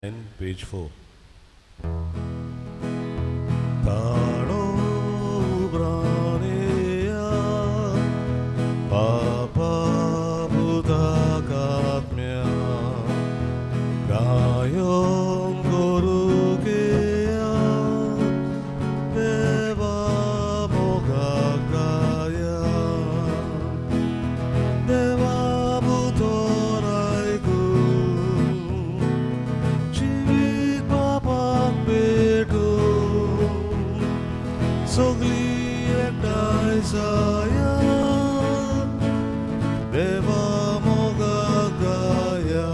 Page 4. ताणो उब्रानेया पापा भूताकात्म्या गायों गुरुकेया देवा मोगा गाया देवा भूतोरायकू जिवीत बापाक भेटू सगळी एकठांय जाया देवा मोगा गाया.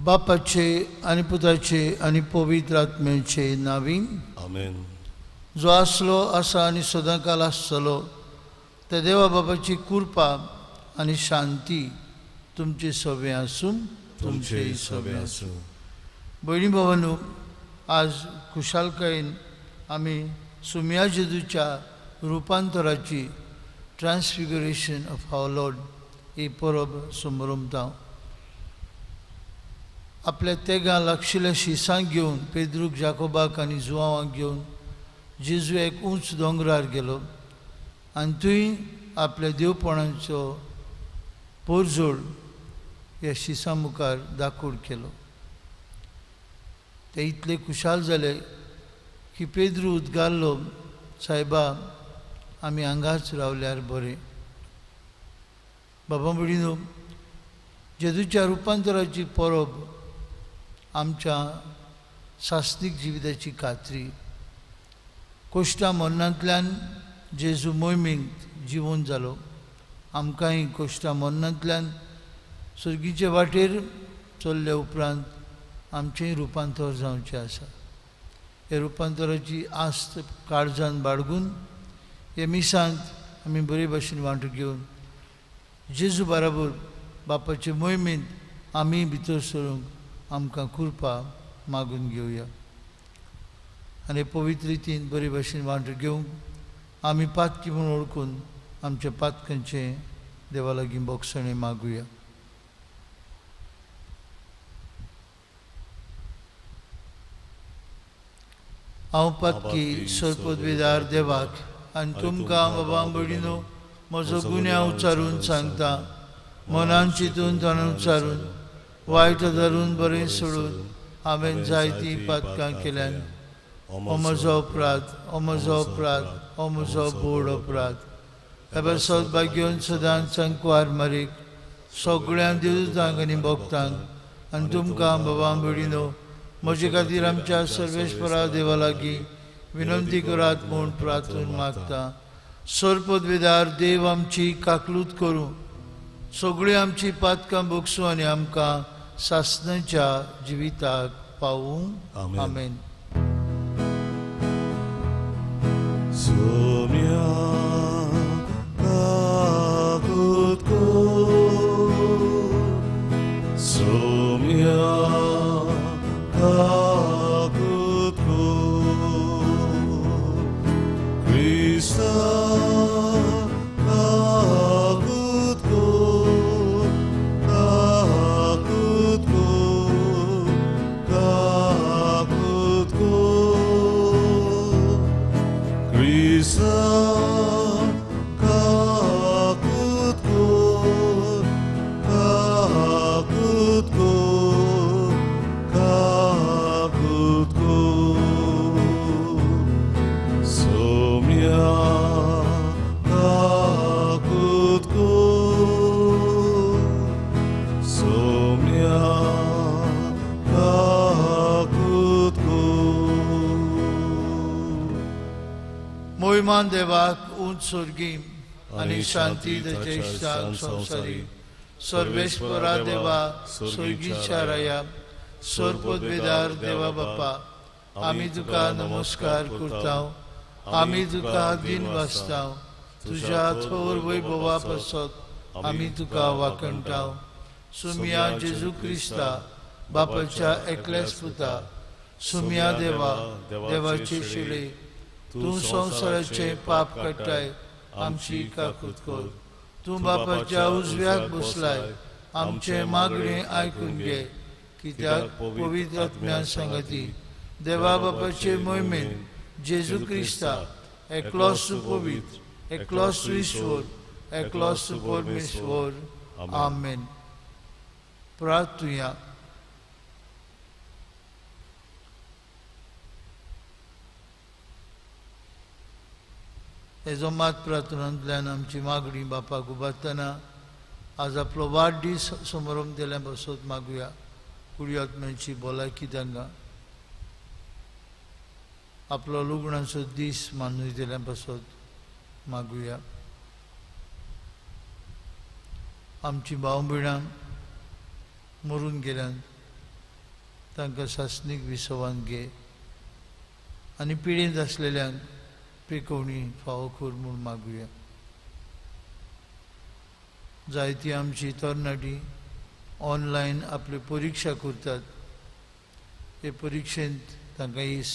बापाचे आनी पुताचे आनी पवित्र आत्म्याचे नावीन. आमेन. जो आसलो आसा आनी सदांकाल आसतलो त्या देवा बाबाची कृपा आनी शांती तुमचे सवे आसूं, तुमचे सवे आसूं. भयणी भावांनो, आज खुशालकायेन आमी सुम्या जेजूच्या रुपांतराची ट्रान्सफिगरेशन ऑफ our Lord ही परब समरमता. आपल्या तेगां लागशिल्ल्या शिसांक घेवन पेद्रूक, जाकोबाक आनी जुवांवाक घेवन जेजू एक उंच दोंगरार गेलो आनी थंय आपल्या देवपणाचो पोरजोड ह्या शिसां मुखार दाखोड केलो. ते इतले खुशाल जाले की पेद्रू उदगारलो, सायबा आमी हांगाच रावल्यार बरें. बाबा भयणीनो, जेजूच्या रुपांतराची परब आमच्या सासणीक जिविताची खात्री. कोश्टा मरणांतल्यान जेजू मोहिमेंत जिवन जालो. आमकांय कोश्टा मरणांतल्यान सर्गीचे वाटेर चल्ले उपरांत आमचेंय रुपांतर जावचें आसा. ह्या रुपांतराची आस्त काळजान बाळगून हे मिसांत आमी बरे भाशेन वांटो घेवन जेजू बराबर बापाचे मोहिमेंत आमी भितर सरूंक आमकां कृपा मागून घेवया. आनी पवित्र रितीन बरे भाशेन वांटो घेवंक आमी पातकी म्हूण वळखून आमच्या पातकांचें देवा लागीं बोगसणें मागुया. हांव पातकी सर्पदवेदार देवाक आनी तुमकां बाबा भयणीनो म्हजो गुन्यांव उच्चारून सांगता. मनान चिंतून ताणें उच्चारून वायट धरून बरें सोडून हांवें जायतीं पातकां केल्यान. हो म्हजो अपराध, हो म्हजो अपराध, हो म्हजो बोड अपराध. हे सौभाग्यन सदांच संकवार मारीक सगळ्या देवतांक आनी भक्तांक आनी तुमकां बाबा भयणीनो म्हजे खातीर आमच्या सर्वेस्परा देवा लागीं विनंती करात म्हूण प्रार्थून मागता. सर्पदवेदार देव आमची काकलूत करूं, सगळीं आमची पातकां भोगसूं आनी आमकां सासणाच्या जिविताक पावूं. आमेन. आमेन. सोम्या काकूत कर, सोम्या काकूत कर, क्रिस्ता काकूत कर, काकूत कर, काकूत कर, क्रिस्ता काकूत कर, काकूत कर, काकूत कर, सोम्या काकूत कर, सोम्या काकूत कर. मोहिमान देवाक उंच स्वर्गी आनी शांती ताचे इश्टांक संवसारी. सर्वेस्परा देवा, स्वर्गीच्या राया, सर्पदवेदार देवा बापा, आमी तुका नमस्कार करता, आमी तुका दिन वाचता. तुज्या थोर वैभवा पासत आमी तुका वाखणटा. सुमिया जेजू क्रिस्ता बापाच्या एकल्याच पुता, सुमिया देवा, देवाचे शिळे, तूं संवसाराचें पाप काडटाय, आमची काकूत कर. तूं बापाच्या उजव्याक बसलाय, आमचें मागणें आयकून घे, कित्याक पवित्र आत्म्या सांगाती देवा बापाचे मोहिमेन जेजू क्रिस्ता एकलोच पवित्र, एकलोच ईश्वर, एकलोच परमेश्वर. आमेन. प्रार्थुया. हेजो मात प्रार्थनांतल्यान आमची मागणी बापाक उबारतना आज आपलो वाडदीस समारंभ दिल्या बसत मागुया. कुडी आत्म्यांची भलायकी तांकां आपलो लुगणांचो दीस मानून दिल्या बसत मागुया. आमची भाव भयणां मरून गेल्यान तांकां सासणीक विसवान घे आनी पिडेंत आसलेल्यांक पिकोवणी फावो कर म्हूण मागुया. जायती आमची तरणाटी ऑनलायन आपल्यो परिक्षा करतात, हे परिक्षेंत तांकां येस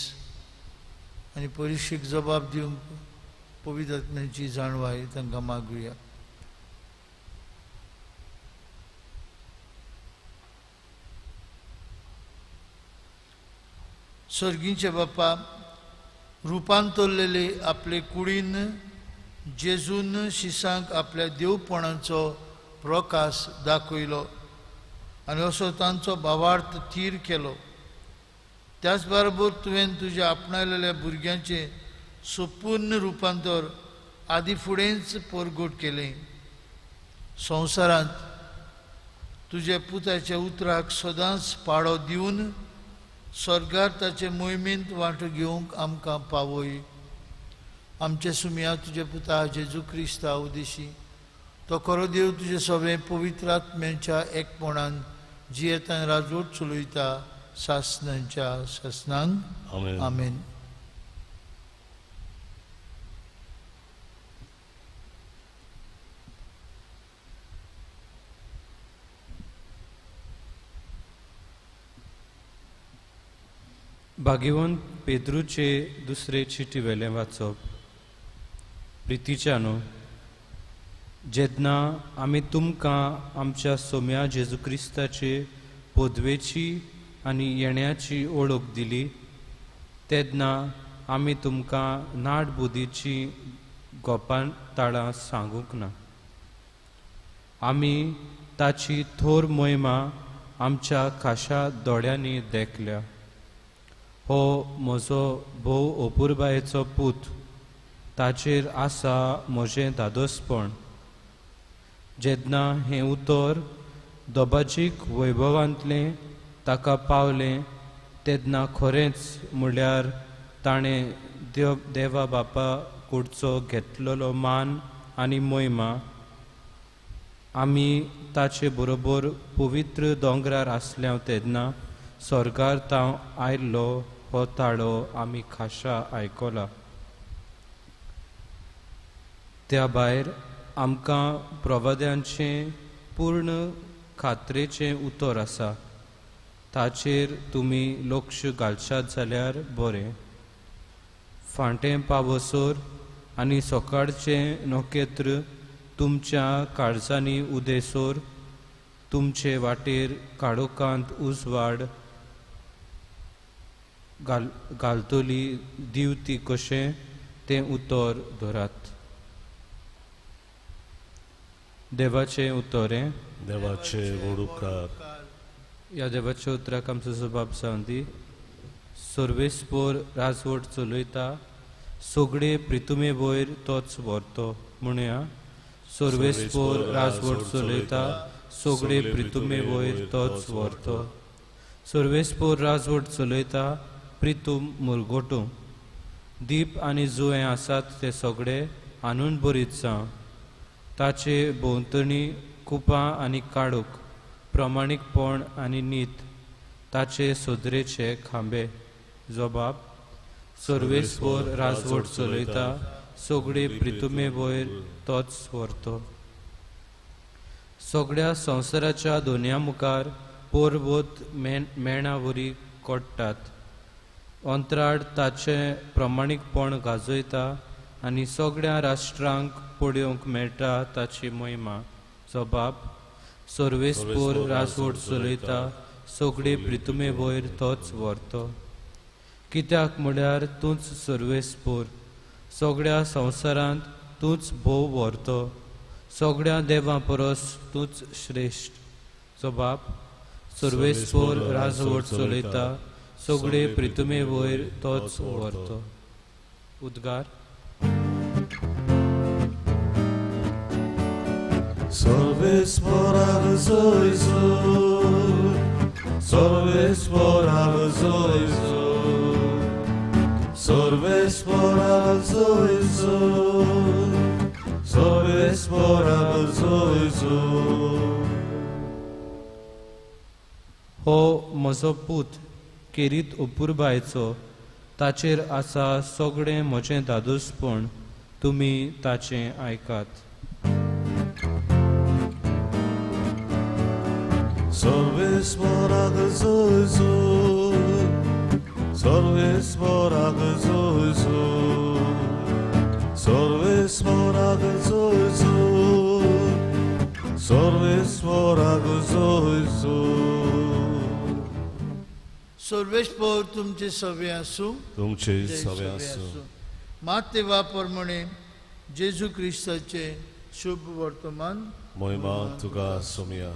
आनी परिक्षेक जबाब दिवंक पवित्र आत्म्याची जाणवाय तांकां मागुया. सर्गींचे बापा, रुपांतरलेले आपले कुडीन जेजून शिसांक आपल्या देवपणाचो प्रकाश दाखयलो आनी असो तांचो भावार्थ थीर केलो. त्याच बरोबर तुवें तुज्या आपणायलेल्या भुरग्यांचें संपूर्ण रुपांतर आदी फुडेंच परगट केलें. संवसारांत तुज्या पुताच्या उतराक सदांच पाळो दिवन स्वर्गार ताचे मोहिमेंत वांटो घेवंक आमकां पावय. आमचे सुमया तुज्या पुता जेजू क्रिस्ता उदेशी तो खरो देव तुजे सगळे पवित्र आत्म्यांच्या एकपणान जियेतान राजवट चलयता सासणांच्या सासणांक. आमेन. भाग्यवंत पेद्रूचे दुसरे चिटी वेलें वाचप. प्रितीच्यानो, जेन्ना आमी तुमकां आमच्या सोम्या जेजू क्रिस्ताचे पदवेची आनी येण्याची ओळख दिली तेन्ना आमी तुमकां नाटबुदीची गोपान ताळां सांगूंक ना. आमी ताची थोर मोहिमा आमच्या खाशा दोळ्यांनी देखल्या. हो म्हजो भोव अपुरबायेचो पूत, ताचेर आसा म्हजें धादोसपण. जेन्ना हें उतर दोबाजीक वैभवांतलें ताका पावलें तेन्ना खरेंच म्हळ्यार ताणें देवा बापा कडचो घेतलेलो मान आनी मोहिमा आमी ताचे बरोबर पवित्र दोंगरार आसल्या तेन्ना स्वर्गार तांव आयल्लो हो ताळो आमी खाशा आयकला. त्या भायर आमकां प्रवाद्यांचें पूर्ण खात्रेचें उतर आसा, ताचेर तुमी लक्ष घालशात जाल्यार बरें. फांटें पावसर आनी सकाळचें नखेत्र तुमच्या काळजांनी उदेसर तुमचे वाटेर काळोखांत उजवाड घालतली दिवती कशें तें उतर धरात. देवाचें उतर हें. देवाचे व्हड उपकार. ह्या देवाच्या उतराक आमचो जबाब जावन दी. सर्वेस्पोर राजवट चलयता, सगळे प्रितुमे वयर तोच व्हरतो. म्हणुया, सर्वेस्पोर राजवट चलयता, सगळे प्रितुमे वयर तोच व्हरतो. सर्वेस्पोर राजवट चलयता, प्रितूम मुरगोटू. दीप आनी जुवें आसात ते सगळे आनंद बरीत जावं. ताचे भोंवतणी कुपां आनी काळोख, प्रमाणीकपण आनी नीत ताचे सोदरेचे खांबे. जबाब, सर्वेस्पोर राजवट चलयता, सगळे प्रितुमे वयर तोच व्हरतो. सगळ्या संवसाराच्या दोनया मुखार पर्वत मेणा वरी कोट्टात. अंतराळ ताचें प्रमाणीकपण गाजयता आनी सगळ्या राष्ट्रांक पळोवंक मेळटा ताची मोहिमा. जबाब, सर्वेस्पोर राजवट चलयता, सगळे प्रितुमे वयर तोच व्हरतो. कित्याक म्हळ्यार तूंच सर्वेस्पोर, सगळ्या संवसारांत तूंच भोव व्हरतो, सगळ्या देवां परस तूंच श्रेश्ठ. जो बाप सर्वेस्पोर राजवट चलयता, सगळे प्रितुमे वयर तोच व्हरतो. उद्गार. सर्वेस्पोराक जय, सर्वेस्पोराक जय, सर्वेस्पोराक जय, सर्वेस्पोराक जय. हो म्हजो पूत केरीत अपुरबायचो, ताचेर आसा सगळें म्हजें दादोसपण, तुमी ताचें आयकात. सर्वेस्पोराक जय, सर्वेस्पोराक जय, सर्वेस्पोराक जय, सर्वेस्पोराक जय. सर्वेस्पोर तुमचे सवे आसूं, तुमचे सवे आसूं. मातेवा प्रमाणे जेजू क्रिस्ताचे शुभ वर्तमान. महिमा तुका सोमया.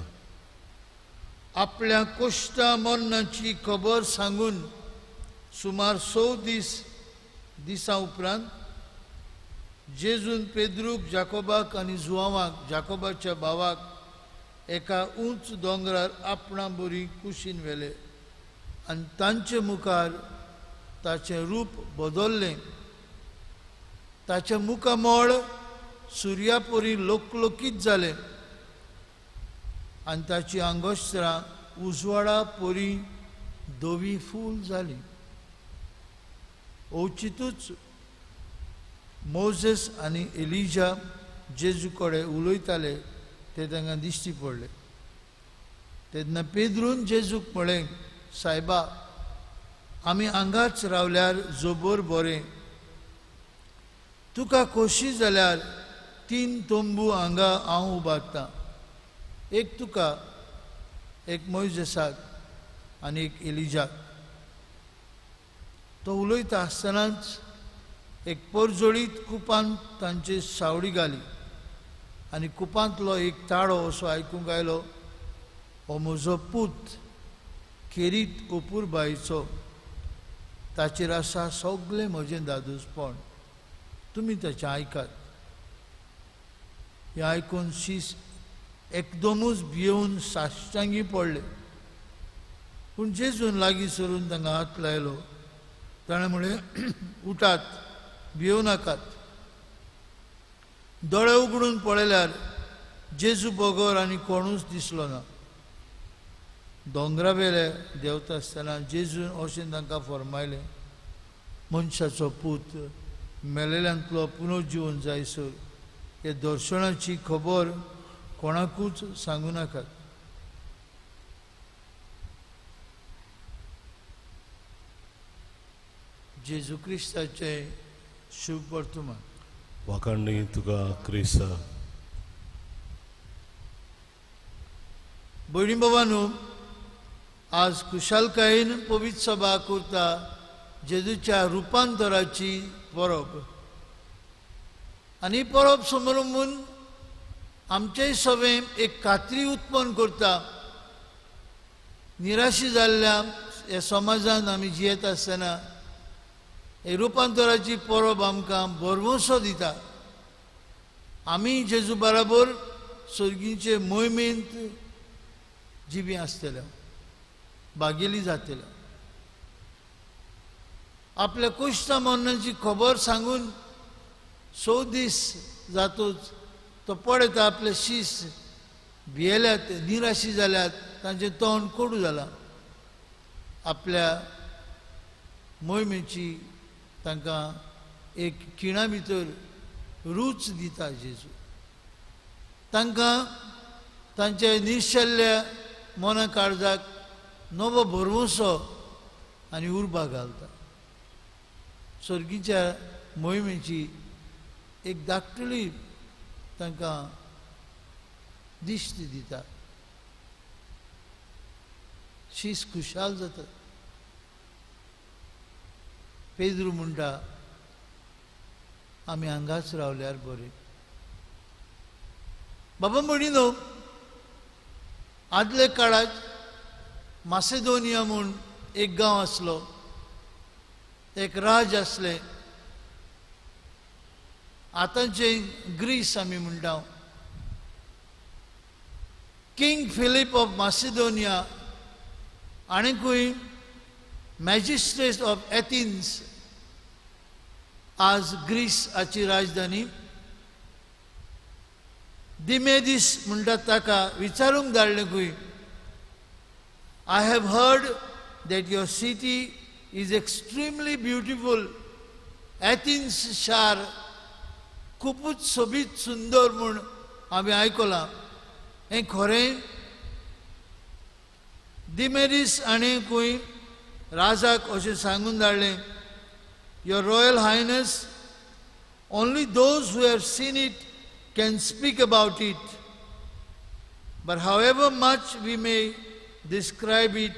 आपल्या कोश्टा मरणाची खबर सांगून सुमार 100 दिसां उपरांत जेजून पेद्रूक, जाकोबाक आनी जुवांवाक, जाकोबाच्या भावाक एका उंच दोंगरार आपणा बरी कुशीन व्हेले आनी तांचे मुखार ताचें रूप बदल्लें. ताचें मुखामळ सुर्यापरी लोकलोकीत जालें आनी ताची आंगोस्त्रां उजवाडा परी धवी फूल जाली. अवचितूच मोजेस आनी एलिजा जेजू कडेन उलयताले ते तांकां दिश्टी पडले. तेन्ना पेद्रून जेजूक म्हळें, सायबा, आमी हांगाच रावल्यार जोबर बरें. तुका खोशी जाल्यार 3 तंबू हांगा हांव उबारतां, एक तुका, एक मोयजेसाक आनी एक एलिजाक. तो उलयता आसतनाच एक परजळीत कुपान तांचे सावळी घाली आनी कुपांतलो एक ताळो असो आयकूंक आयलो, हो म्हजो पूत खेरीत अपुरबायेचो, ताचेर आसा सगळें म्हजें दादोसपण, तुमी ताचें आयकात. हें आयकून शीस एकदमूच भियेवन साश्टांगी पडले. पूण जेजून लागीं सरून तांकां हात लायलो. ताणें म्हळें, उठात, भियेवं नाकात. दोळे उगडून पळयल्यार जेजू बगर आनी कोणूच दिसलो ना. दोंगरावेले देंवता आसतना जेजून अशें तांकां फर्मायलें, मनशाचो पूत मेलेल्यांतलो पुनर्जिवन जायसर हे दर्शनाची खबर कोणाकूच सांगू नाकात. जेजू क्रिस्ताचें शुभ वर्तमान. वाखाणणी तुका क्रिस्ता. भयणी बाबांनो, आज खुशालकायेन पवित्र सभा करता जेजूच्या रुपांतराची परब. आनी परब समारंभून आमचेय सभेन एक खात्री उत्पन्न करता. निराशी जाल्ल्या ह्या समाजान आमी जियेत आसतना हे रुपांतराची परब आमकां भरवंसो दिता. आमी जेजू बराबर सर्गीचे मोहिमेंत जिबी आसतले, भागेली जातले. आपल्या कुश्ता मरणाची खबर सांगून 100 दीस जातूच तो पळयता आपले शीस भियेल्यात, निराशी जाल्यात, तांचें तोंड कोडू जालां. आपल्या मोहिमेची तांकां एक खिणा भितर रूच दिता जेजू. तांकां तांच्या निर्शेल्ल्या मना काळजाक नवो भरवंसो आनी उर्बा घालता. सर्गीच्या मोहिमेची एक धाकटुली तांकां दिश्ट दिता. शीस खुशाल जातात. पेद्रू म्हणटा आमी हांगाच रावल्यार बरें. बाबा म्हणिनो आदल्या काळात मासेदोनिया म्हूण एक गांव आसलो, एक राज आसलें. आतांचें ग्रीस आमी म्हणटा. किंग फिलीप ऑफ मासेदोनिया आनीकूय मॅजिस्ट्रेट ऑफ एथिन्स, आज ग्रीस हाची राजधानी. दिमेदीस म्हणटात ताका विचारूंक धाडलें खंय, I have heard that your city is extremely beautiful. Athens शार खुबूच सोबीत सुंदर म्हूण हांवें आयकलां, हें खरें? दिमेरीस आनी खंय राजाक अशें सांगून धाडलें, your royal highness, only those who have seen it can speak about it, but however much we may describe it,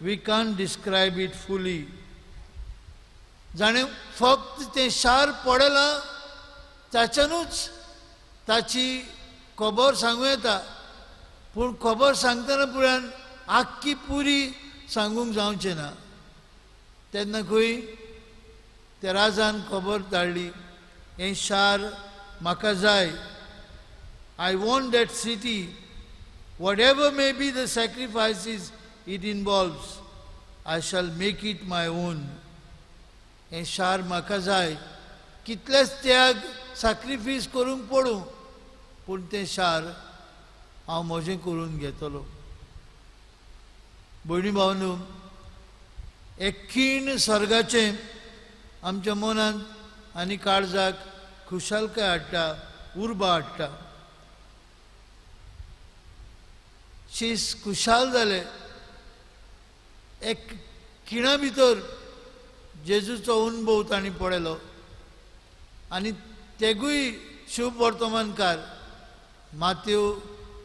we can't describe it fully. जाणें फक्त तें शार पडलां ताच्यानूच ताची खबर सांगूं येता, पूण खबर सांगतना पुरान आख्खी पुरी सांगूंक जावचें ना. तेन्ना खंय त्या राजान खबर धाडली, हें शार म्हाका जाय. I want that city, whatever may be the sacrifices it involves, I shall make it my own. हें शार म्हाका जाय, कितलेच त्याग सॅक्रिफायस करूंक पडूं, पूण तें शार हांव म्हजें करून घेतलो. भयणी भावनो, एक खीण सर्गाचें आमच्या मनांत आनी काळजाक खुशालकाय हाडटा, उर्बा हाडटा. शीस खुशाल जाले. एक खिणा भितर जेजूचो अनुभव तांणी पळयलो आनी तेगूय शुभ वर्तमानकार मातेव,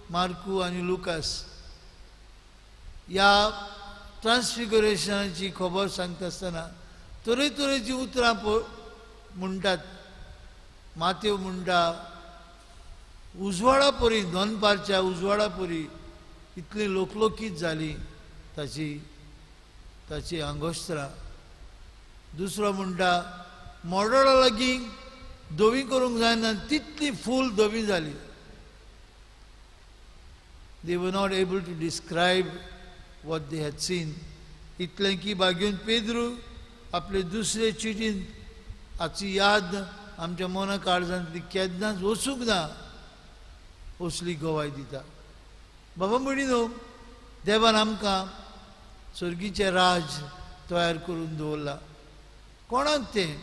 मार्कू आनी लुकास ह्या ट्रान्सफिगरेशनाची खबर सांगता आसतना तरेतरेचीं उतरां म्हणटात. मातेव म्हणटा उजवाडा परी, दनपारच्या उजवाडा परी इतली लोकलोकीत जाली ताची ताची आंगोस्त्रां. दुसरो म्हणटा मोडोळा लागीं धवी करूंक जायना तितली फूल धवी जाली. They were not able to describe what they had seen. इतलें की बागेवन पेद्रू आपले दुसरे चिटीन हाची याद आमच्या मना काळजांतली केन्नाच वचूंक ना असली गवाय दिता. बाबा म्हणी न्हू, देवान आमकां सर्गीचें राज तयार करून दवरलां. कोणाक तें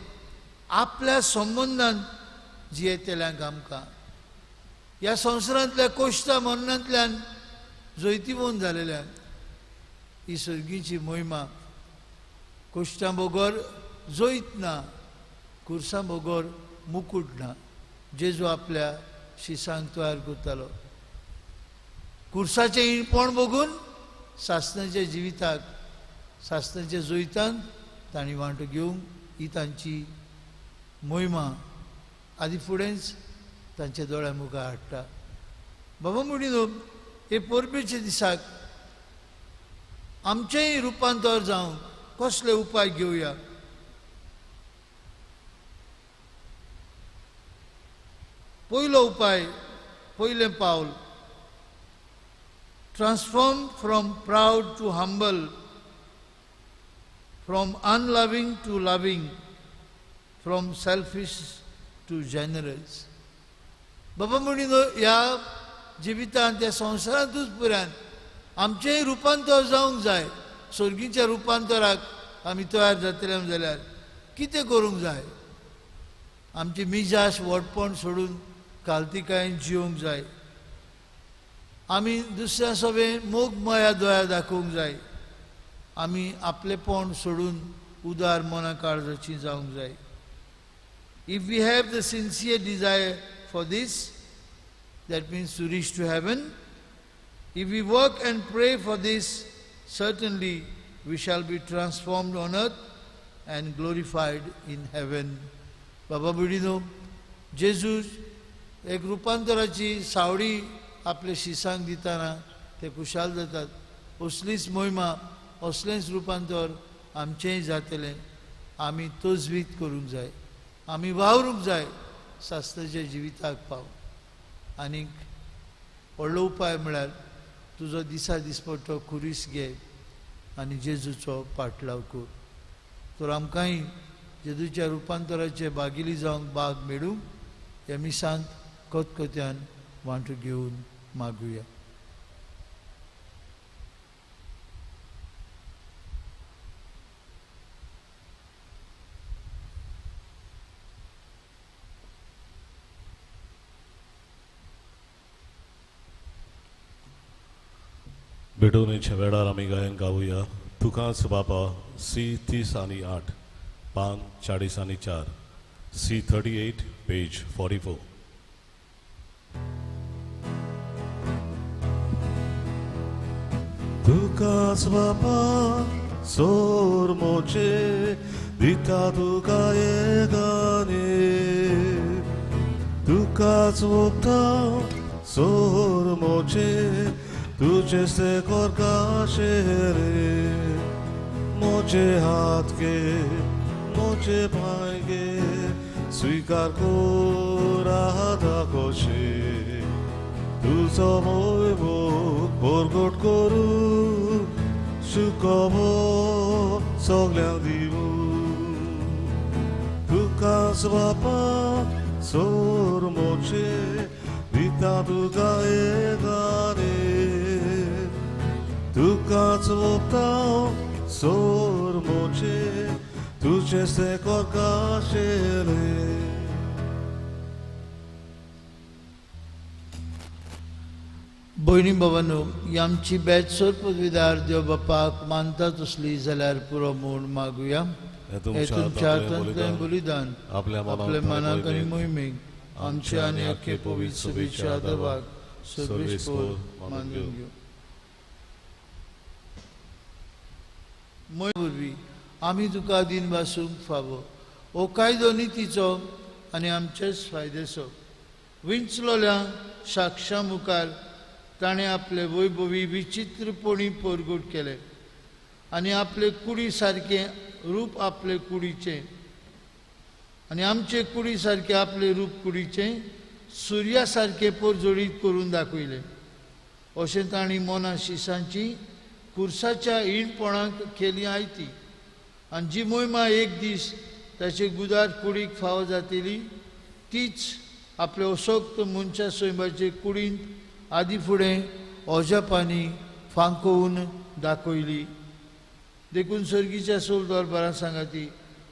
आपल्या संबंदान जियेतल्यांक आमकां ह्या संवसारांतल्या कोश्टा मरणांतल्यान जैतिवंत जालेल्यान ही सर्गीची मोहिमा कोश्टां बगर जैत ना, कुर्सां बगर मुकूट ना. जेजू आपल्या शिसांक तयार करतालो. कुर्साचें इणपण बघून सासणाच्या जिविताक, सासणाच्या जैतान तांणी वांटो घेवंक ही तांची मोहिमा आदी फुडेंच तांच्या दोळ्या मुखार हाडटा. बाबा म्हणी न्हू, हे परबेच्या दिसाक आमचेंय रुपांतर जावंक कसले उपाय घेवया? पयलो उपाय, पयलें पावल, transform from proud to humble, from unloving to loving, from selfish to generous. बाबा म्हणी न्हू, ह्या जिवितांत, त्या संवसारांतूच पुरान आमचेंय रुपांतर जावंक जाय. सर्गीच्या रुपांतराक आमी तयार जातले जाल्यार कितें करूंक जाय? आमची मिजास व्हडपण सोडून कालतिकायेन जिवंक जाय. आमी दुसऱ्या सगळें मोग माया दया दाखोवंक जाय. आमी आपलेपण सोडून उदार मना काळजाची जावंक जाय. If we have the sincere desire for this, that means to reach to heaven, if we work and pray for this Certainly we shall be transformed on earth and glorified in heaven. बाबा भयणीनो, Jesus एक रुपांतराची सावडी आपले शिसांक दितना ते खुशाल जातात. असलीच मोहिमा, असलेंच रुपांतर आमचेंय जातलें. आमी तजवीज करूंक जाय, आमी वावरूंक जाय शास्त्राच्या जिविताक पाव. आनीक व्हडलो उपाय म्हळ्यार तुजो दिसा दिसपट्टो खुरीस घे आनी जेजूचो पाटलाव कर. तर आमकांय जेजूच्या रुपांतराचे बागिली जावंक बाग मेळूंक ह्या मिसांत खतखत्यान वांटो घेवन मागुया. भेटवणेच्या वेळार आमी गायन गावया. तुकाच बापा, सी 30 आनी 8, पान 40 आनी 4, सी 38 पेज 44. तुकाच बापा सोर मोचे दिता तुका गाने, तुकाच वोगता सोर मोचे तुझे से करकाशे रे, मोचे हाथ के मोचे पाएंगे स्वीकार को राधा कोशे, तुझो मोय प्रगट करू सुखबो सगळ्यांक दिवू. तुकाच बापा सोर मोचे दिता तुका गाने, तुकाच वोगता सोर मोचे तुझे से करकाशे रे. भयणी बाबांनो, ही आमची बॅच सोर पदवीदार देव बापाक मानता तसली जाल्यार पुरो म्हूण मागुया. हे तुमच्या हातांतलें बलिदान आपल्या मनाक आनी मोहिमेक आमच्या आनी अख्खे पवित्र सभेच्या देवाक सर्वेस्पोर मानून घेवं. मोय वरवीं आमी तुका दीन भासूंक फावो हो कायदो नितीचो आनी आमचेच फायदेचो. विंचलोल्या साक्षा मुखार ताणें आपले वैभवी विचित्रपणी परगट केले आनी आपले कुडी सारकें रूप आपले कुडीचें आनी आमचे कुडी सारकें आपले रूप कुडीचें सुर्या सारकें परजळीत करून दाखयलें. अशें तांणी मना शिसांची कुर्साच्या इणपणाक केली आयती आनी जी मोहिमा एक दीस ताचे गुदार कुडीक फावो जातली तीच आपले असक्त मनशा सैमाचे कुडींत आदी फुडें अजापांनी फांकोवन दाखयली. देखून सर्गीच्या सोल दरबारा सांगाती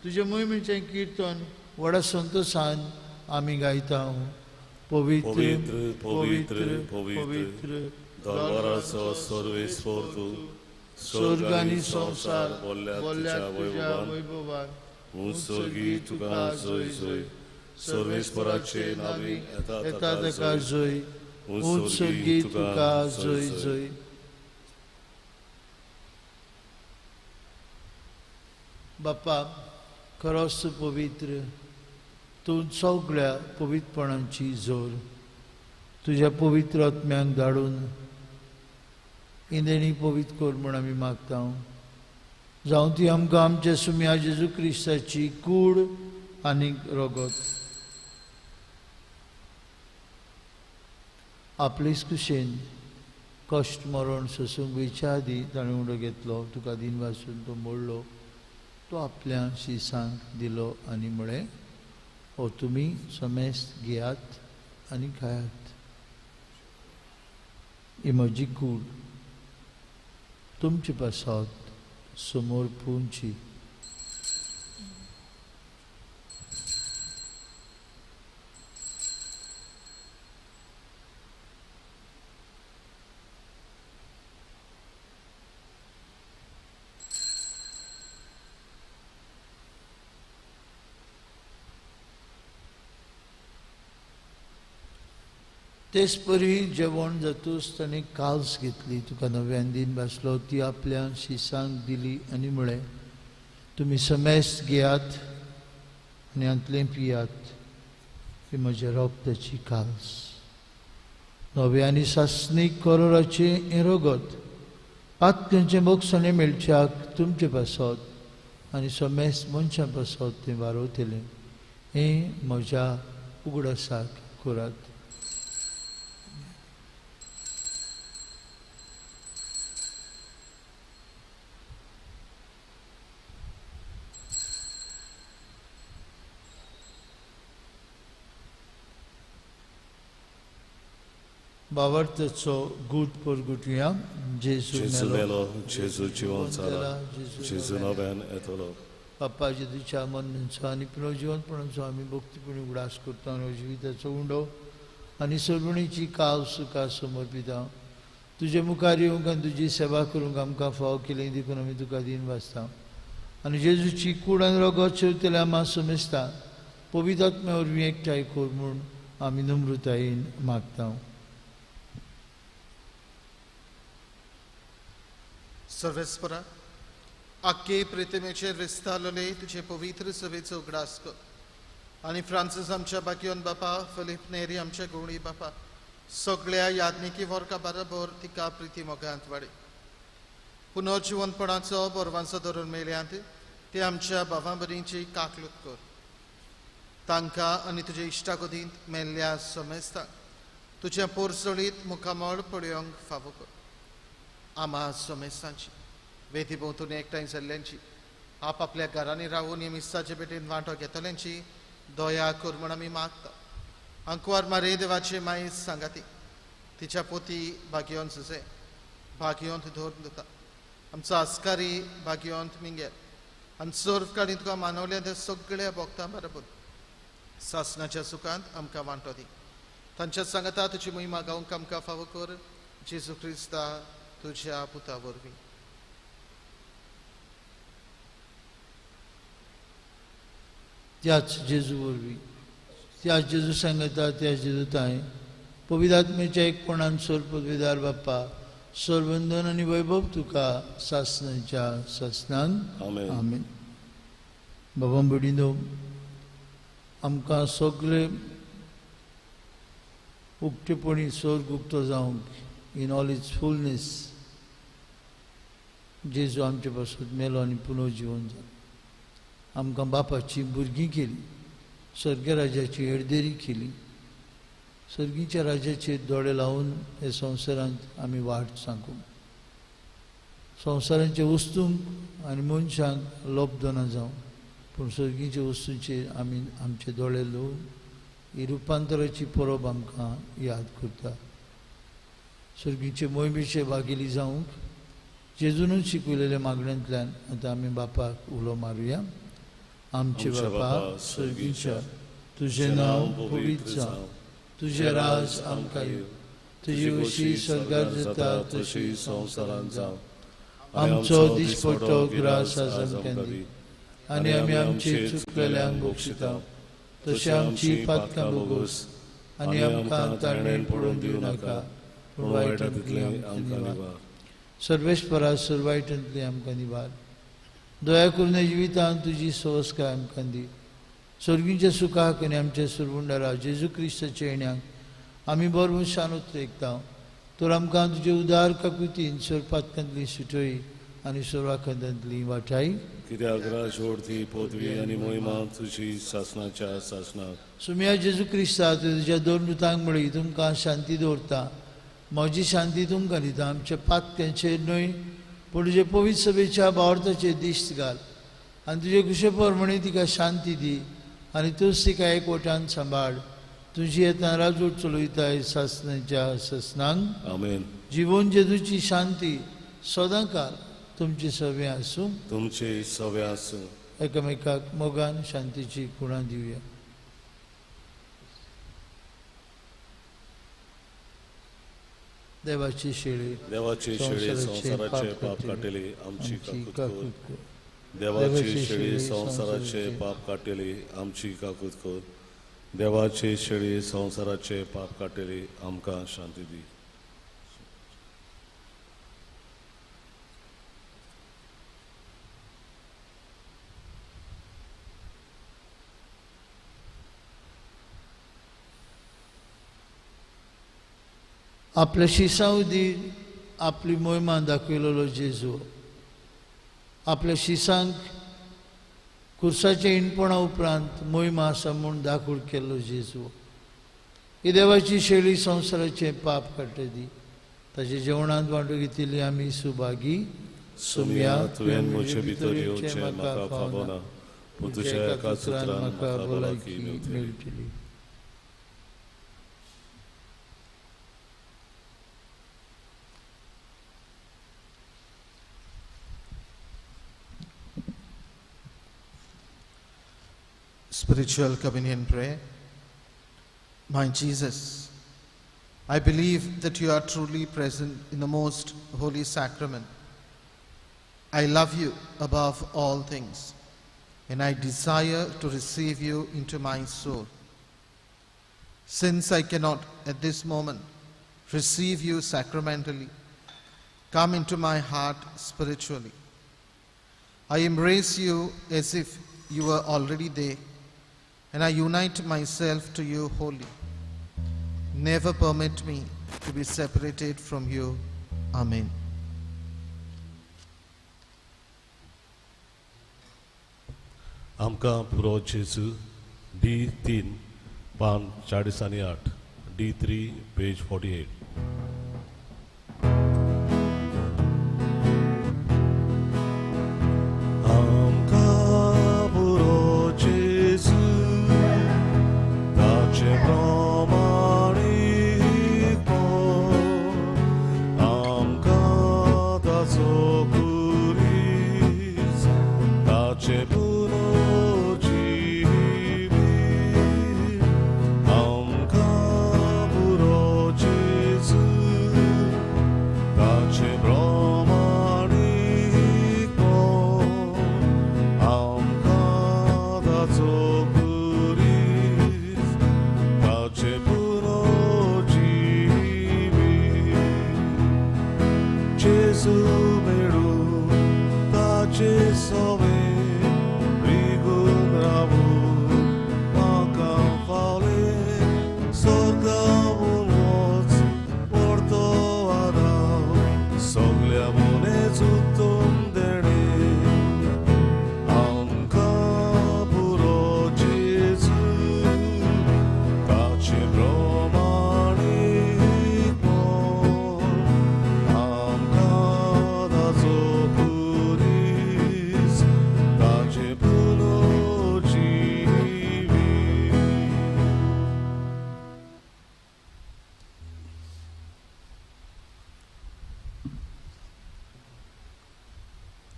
तुजे मोहिमेचें किर्तन व्हडा संतोशान आमी गायता. पवित्र पवित्र पवित्र दरबाराचो सर्वेस्पोर तूं, स्वर्ग आनी संवसार बोल्ल्या तुज्या वैभवान. स्वर्गी तुका जय जय, सर्वेस्पराचे नांवी येता ताका जय, स्वर्गी तुका जय जय. बापा, खरोच तूं पवित्र, तूं सगळ्या पवित्रपणाची जोर. तुज्या पवित्र आत्म्यांक धाडून इंदेणी पवित्र कर म्हूण आमी मागता. जावं ती आमकां आमच्या सुम्या जेजू क्रिस्ताची कूड आनी रगत. आपलेच कुशेन कश्ट मरण सोसूंक वयच्या आदीं ताणें उडो घेतलो, तुका दिन वासून तो मोडलो, तो आपल्या शिसांक दिलो आनी म्हळें, हो तुमी समेस्त घेयात आनी खायात, ही म्हजी कूड तुमचे पासत समोर पुंची. तेच परी जेवण जातूच ताणें काल्स घेतली, तुका नव्यान दिन भासलो, ती आपल्या शिसांक दिली आनी म्हळें, तुमी समेस्त घेयात आनी हांतलें पियात, ही म्हज्या रोगताची काल्स, नव्या आनी सासणीक करोराचें हें रगत पातक्यांचें मोगसाणें मेळच्याक तुमचे पासत आनी समेस्त मनशां पासत तें वारोवतलें, हें म्हज्या उगडासाक करात. बावर्थचो गूट परगुटया. जेजू मेलो, जेजू जिवन जाला, जेजू नव्यान येतलो. बाप्पा जेजूच्या मरणाचो आनी पुनर्जिवनपणाचो आमी भक्तीपणी उगडास करता आनी जिविताचो उंडो आनी सर्वणीची काव सुखा समर्पिता. तुजे मुखार येवंक आनी तुजी सेवा करूंक आमकां फावो केली देखून आमी तुका दीन वाचता आनी जेजूची कूड आनी रगत शेवतल्या आमा समेस्ता पवित्र आत्म्या वरवीं एकठांय कर म्हूण आमी नम्रतायेन मागता. सर्वेस्परा आख्खे प्रितमेचेर विस्तारलेले तुजे पवित्र सभेचो उगडास कर आनी फ्रांसीस आमच्या बाकियोन बापा, फिलीप नेरी आमच्या गुणी बापा, सगळ्या याज्ञिकी वर्गा बरोबर तिका प्रिती मोगांत वाडय. पुनर्जिवनपणाचो बरवांचो धरून मेळ्यांत ते आमच्या बाबां भरींची काकलूत कर. तांकां आनी तुजे इश्टागोदींत मेल्ल्या समेस्तांक तुजें पोरसोळीत मुखामळ पळोवंक फावो कर. आमा समेस्तांची वेदी भोंवतणी एकठांय जाल्ल्यांची, आपापल्या घरांनी रावून हे मिसाचे भेटेन वांटो घेतल्यांची दया कर म्हूण आमी मागता. आंकवार मारे देवाचे माई सांगाती तिच्या पोती भाग्योन सुसे भाग्योंत धरून दिता आमचो आस्कारी भाग्योंत मिंगेल आनी सर्व काणी तुका मानवल्या त्या सगळ्या भोगतां बरोबर सासणाच्या सुखांत आमकां वांटो दी. तांच्या सांगाता तुजी महिमा गावंक आमकां फावो कर, जेजू क्रिस्ता तुज्या पुता वरवीं. त्याच जेजू वरवीं, त्याच जेजू सांगता, त्याच जेजू ताय पवित्र आत्म्याच्या एकपणान सोर पदवीदार बाप्पा, सर्वंदन आनी वैभव तुका सासणाच्या सासणान. आमेन. बाबा भयणीनो, आमकां सगळे उक्तेपणी स्वर्ग उक्तो जावंक इन ऑल it's fullness जेजू आमचे पासून मेलो आनी पुनर्जिवन जालो. आमकां बापाची भुरगीं केली, स्वर्ग राजाची हेरदेरी केली. सर्गीच्या राजाचेर दोळे लावन हे संवसारांत आमी वाट सांगू. संवसारांच्या वस्तूंक आनी मनशांक लोबदना जावं, पूण सर्गीच्या वस्तूंचेर आमी आमचे दोळे लावन ही रुपांतराची परब आमकां याद करता. सर्गीचे मोहिमेचे भागिली जावंक जेजूनच शिकयलेल्या मागण्यांतल्यान आतां आमी बापाक उलो मारुया. आमचे बापा सर्गीच्या, तुजें नांव पवित्र जावं, तुजें राज आमकां येवं, तुजी वशी स्वर्गार जाता तशी संवसारांत जावं. आमचो दिसपट्टो ग्रास आज आमकां दी आनी आमी आमचे चुकलेल्यांक बक्षिता तशें आमची पातकां भोगोस आनी आमकां ताणें पडून दिवं नाका, पूण वायटांतली आमकां निवार. सर्वेस्परा सर वायटांतली आमकां निवार. दया करून जिवितांत तुजी सवस्काय आमकां दी. सर्गीच्या सुखाक आनी आमच्या सुरवुंडारा जेजू क्रिस्ताच्या येण्याक आमी बरोबर शान उतरेकता. तर आमकां तुजे उदार काकुतीन सोरपातकांतली सुटोई आनी सोरवाखंदांतली वाटाय. कित्याक राजवडती पदवी आनी मोहिमा तुजी सासणाच्या सासणाक. सुमिया जेजू क्रिस्ता, तुज्या दोन दुतांक म्हळी, तुमकां शांती दवरता, म्हजी शांती तुमकां दिता. आमच्या पातक्यांचेर न्हय पूण तुजे पवित्र सभेच्या बावर्थाचेर दिश्ट घाल आनी तुजे कुशे प्रमाणे तिका शांती दी आनी तूंच तिका एकवटान सांबाळ. तुजी येतना राजवट चलयताय सासणाच्या सासणांक. आमेन. जिवन जेजूची शांती सदांकाळ तुमचे सवे आसूं, तुमचे सवे आसूं. एकामेकाक मोगान शांतीची कुणां दिवया. देवाची शेळी, देवाची शेळी संवसाराचे पाप काडटली आमची काकूत कर. देवाची शेळी संवसाराचे पाप काडटली आमची काकूत कर. देवाचे शेळी संवसाराचे पाप काडटली आमकां शांती दी. आपल्या शिसां आपली मोहिमा दाखयलेलो जेजू आपल्या शिसांक कुर्साच्या इणपणा उपरांत मोहिमा आसा म्हूण दाखोवड केल्लो जेजू. ही देवाची शेळी संवसाराचें पाप काडटा दी. ताच्या जेवणांत वांटो घेतिल्ली आमी सुभागी. सोम्या, तुवें म्हजे भितर येवचें म्हाका फावना, पूण तुज्या एका उतरान म्हाका भलायकी मेळटली. Spiritual Communion Prayer. My Jesus, I believe that you are truly present in the most holy sacrament. I love you above all things, and I desire to receive you into my soul. Since I cannot at this moment receive you sacramentally, come into my heart spiritually. I embrace you as if you were already there, and I unite myself to you wholly. Never permit me to be separated from you. Amen. आमकां पुरो जेजू. D 3 पान 48, D3 page 48. आमकां पुरो जेजू ताचे प्रमाणीकपण, आमकां ताचो कुरीस, ताचे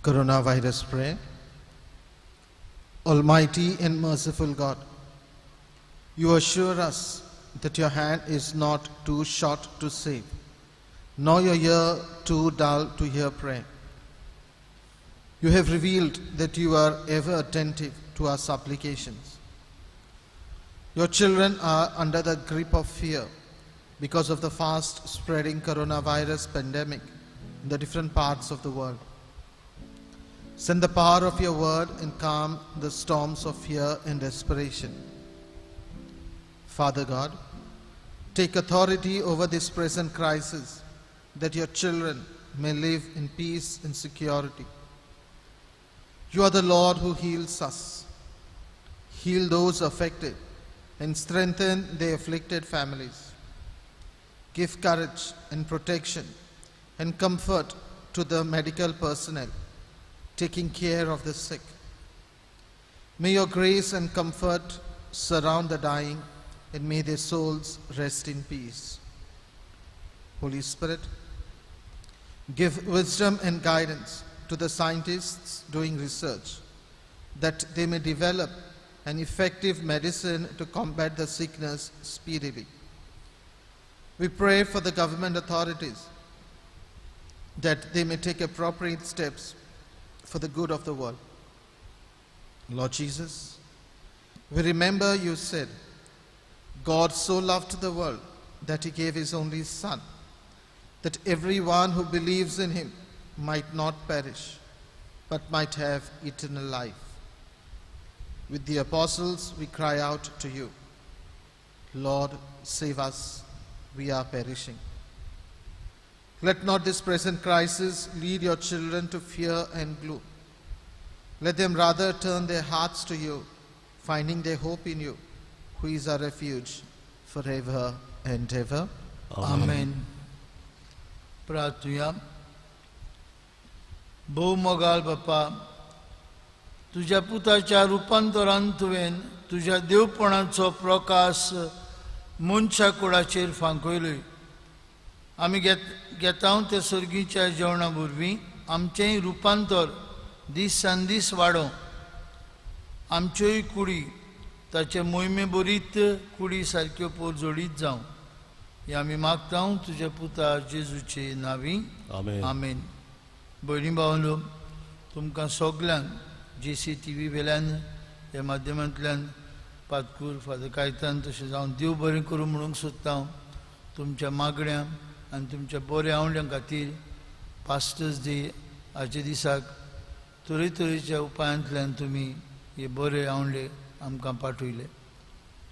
Coronavirus prayer. Almighty and merciful God, you assure us that your hand is not too short to save, nor your ear too dull to hear prayer. You have revealed that you are ever attentive to our supplications. Your children are under the grip of fear because of the fast spreading coronavirus pandemic in the different parts of the world. Send the power of your word and calm the storms of fear and desperation. Father God, take authority over this present crisis that your children may live in peace and security. You are the Lord who heals us. Heal those affected and strengthen their afflicted families. Give courage and protection and comfort to the medical personnel taking care of the sick. May your grace and comfort surround the dying, and may their souls rest in peace. Holy Spirit, give wisdom and guidance to the scientists doing research, that they may develop an effective medicine to combat the sickness speedily. We pray for the government authorities that they may take appropriate steps for the good of the world. Lord Jesus, we remember you said, God so loved the world that he gave his only Son, that everyone who believes in him might not perish, but might have eternal life. With the apostles we cry out to you, Lord, save us, we are perishing. Let not this present crisis lead your children to fear and gloom. Let them rather turn their hearts to you, finding their hope in you, who is our refuge forever and ever. Amen. प्रार्थुया. भोव मोगाल बापा, तुज्या पुताच्या रुपांतरान तुवें तुज्या देवपणाचो प्रकाश मनशा कुडाचेर फांकयलोय. आमी घेता ते सर्गीच्या जेवणा वरवीं आमचेंय रुपांतर दिसान दीस वाडोवं. आमच्योय कुडी ताचे मोहिमे बरीत कुडी सारक्यो पोरजोडीत जावं. हे आमी मागता तुज्या पुता जेजूचे नांवी. आमेन. आमेन. भयणी भावांनो, तुमकां सगल्यांक जे सी टी व्ही वेल्यान ह्या माध्यमांतल्यान पातकूर फादर कायतान तशें जावन देव बरें करूं म्हणूंक सोदता हांव. तुमच्या मागण्या आनी तुमच्या बऱ्या आवंड्यां खातीर पास्टर्स डे हाचे दिसाक तरेतरेच्या उपायांतल्यान तुमी हे बरे आवंडे आमकां पाठयले.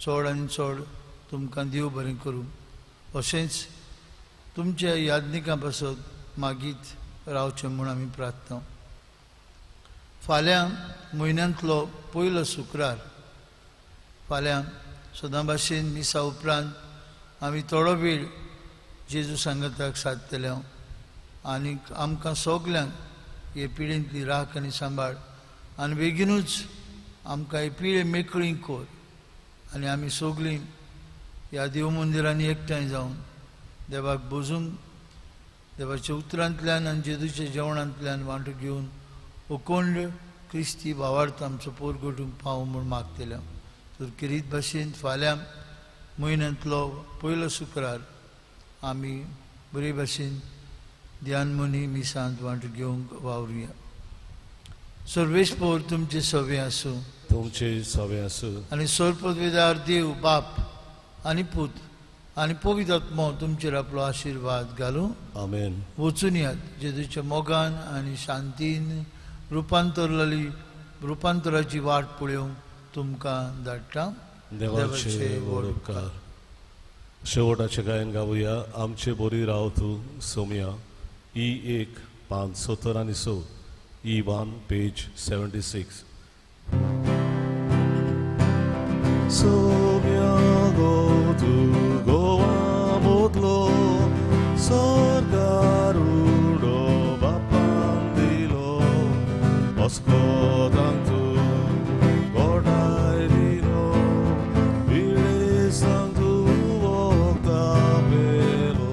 चड आनी चड तुमकां देव बरें करूं. अशेंच तुमच्या यादनिकां पासत मागीत रावचें म्हूण आमी प्रार्थना. फाल्यां म्हयन्यांतलो पयलो शुक्रार. फाल्यां सदां भाशेन मिसा उपरांत आमी थोडो वेळ जेजू सांगाताक सादतले आनी आमकां सगल्यांक हे पिळेंतली राख आनी सांबाळ आनी बेगीनूच आमकां हे पिळे मेकळी कर आनी आमी सगळीं ह्या देव मंदिरांनी एकठांय जावन देवाक बोजूंक देवाच्या उतरांतल्यान आनी जेजूच्या जेवणांतल्यान वांटो घेवन अखंड क्रिस्ती भावार्थ आमचो पोरगटूंक पावूं म्हूण मागतले. तर किरीत भाशेन फाल्यां म्हयन्यांतलो पयलो शुक्रार आमी बरे भाशेन ध्यान मनी मिसांत वांटो घेवंक वावरुया. सर्वेस्पोर तुमचे सवे आसूं. तुमचे सवे आसूं. आनी सर्वपदवेदार देव बाप आनी पूत आनी पवित्र आत्मो तुमचेर आपलो आशिर्वाद घालूं. आमेन. वचून यात जेजूच्या मोगान आनी शांतीन रुपांतराची वाट पळोवंक तुमकां धाडटा. देवाचे व्हड उपकार. शेवटाचें गायन गावया. आमचे बोरी राव तूं सोमया. ई 1 पान 70 आनी 6. E 1 page 76. Somya गो तूं गोवा मोदलो सरकार उडो बापान दिलो अस्कोतांक तूं गोडाय दिलो पिळेसांक तूं वखदां पेलो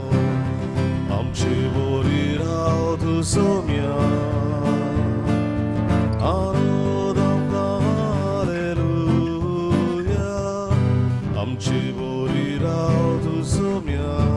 आमचे बोरी राव तूं सोम्या. आमची बोरी राव तूं सोम्या.